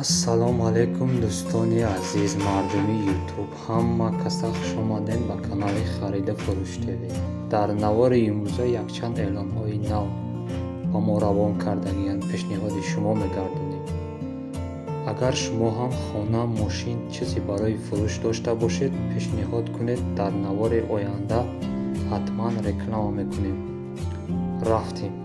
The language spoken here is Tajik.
Ассалому алайкум, дӯстони азиз, мардуми Ютуб, ҳама каса хушомадед ба канали Хариду фурӯш ТВ. Дар навори имрӯза якчанд эълонҳои нав ба мо равон кардагианд, пешниҳоди шумо мегардонем. Агар шумо ҳам хона, мошин, чизе барои фурӯш дошта бошед, пешниҳод кунед, дар навори оянда ҳатман реклама мекунем. Рафтем.